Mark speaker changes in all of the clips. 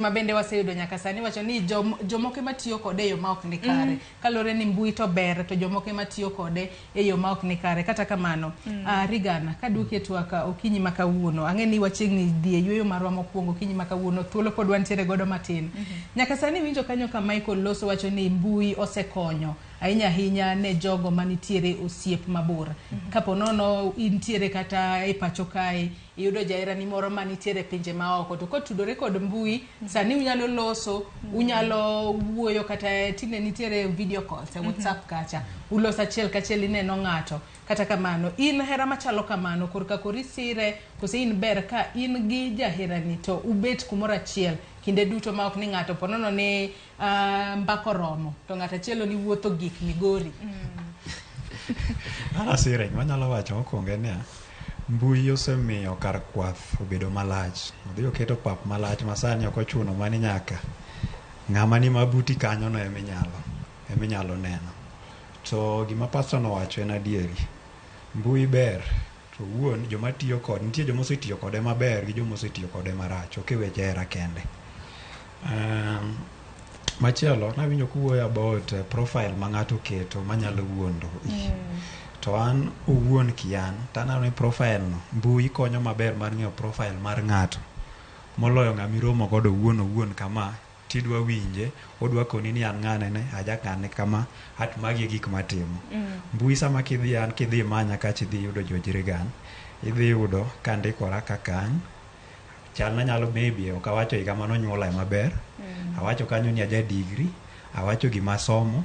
Speaker 1: Ma bende waseyudo nyaka sani wacho ni jomoko ema tiyo kode e yo ma ok ni kare. Kaluwore ni mbui to ber to jomoko ema tiyo kode e yo ma ok ni kare. Kata kamano, Rigana, kaduoki e twak okinyi ma kawuono, ang'e ni wachiegni dhi e yueyo marwa mokwongo okinyi ma kawuono, thuolo pod wantiere godo matin. Nyaka sani iwinjo kanyo ka Michael Loso wacho ni mbui osekonyo ahinya ahinya ne jogo manitiere osiep mabor. Kapo nono intiere kata e pacho kae, iyudo jaherani moro manitiere e pinje maoko to kotudore kod mbui sani unyalo loso, unyalo wuoyo kata tinde nitiere video calls e WhatsApp kacha, uloso achiel kachiel ineno ng'ato. Kata kamano in hera machalo kamano korka kori sire kose in ber ka in gi jaherani to ubet kumoro achiel kinde duto ma ok ni ng'ato ponono ni mbaka oromo to ng'ato achiel ni wuotho gik Migori.
Speaker 2: An asire, gima anyalo wacho mokwongo en niya, mbui osemiyo kar kwath obedo malach. Odhi oketo pap malach ma sani ok ochuno mani nyaka ng'ama ni mabuti kanyo no eminyalo neno. To gima pastor nowacho en adieri. Mbui ber to owuon joma tiyo kode, nitie joma osetiyo kode maber gi joma osetiyo kode marach. Ok e weche hera kende. Machielo nawinjo kuwuoyo about profile ma ng'ato oketo manyalo wuondo. To an owuon kian to aneno ni profile no mbui konyo maber mar ng'eyo profile mar ng'ato moloyo ng'ama iromo godo owuon owuon kama tidwa winje odwa koni ni an ng'ane aja ng'ane kama at magi e gik matimo. Mbui sama kidhi an kidhi manya kacha idhi yudo George Reagan, idhi yudo kandikora kaka an chalna nyalo maybe ok awacho higa manonyuola maber. Awacho kanyo ni aja degree, awacho gima asomo,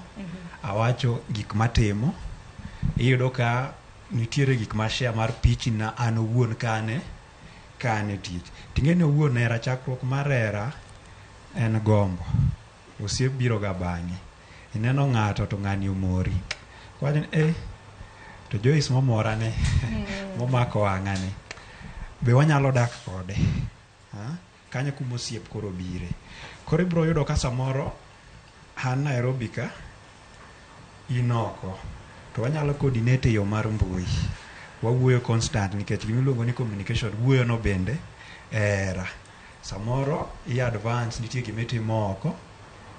Speaker 2: awacho gik matimo. Iyudo ka nitiere gik ma share mar pichna an owuon ka an e tich. Ting'e ni owuon hera chakruok mar hera en gombo. Osiep biro ga bang'e. Ineno ng'ato to ng'ani omori. Wacho ni to Joyce momora ni, momako wang'a ni, be wanyalo dak kode? Kanyo kuma osiep koro bire. Koro ibiro yudo ka samoro an Nairobi ka, in oko, to wanyalo coordinate e yo mar mbui. Wawuoyo constant nikech gima iluongo ni communication, wuoyo no bende e hera. Samoro i advance nitie gima itimo oko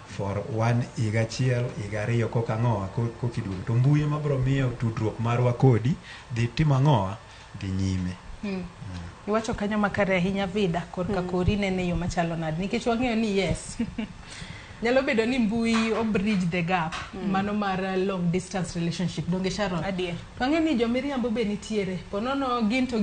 Speaker 2: for one higa achiel, higa ariyo koka ang'owa koka iduogo. To mbui ema biro miyo tudruok marwa kodi dhi timo ang'owa dhi nyime.
Speaker 1: Iwacho kanyo makare ahinya Vida, korka kori nene yo machalo nade nikech wang'eyo ni yes nyalo bedo ni mbui o bridge the gap mano mar long distance relationship donge Sharon?
Speaker 3: Adier.
Speaker 1: To ang'eyo ni jomiriambo be nitiere ponono gin to gi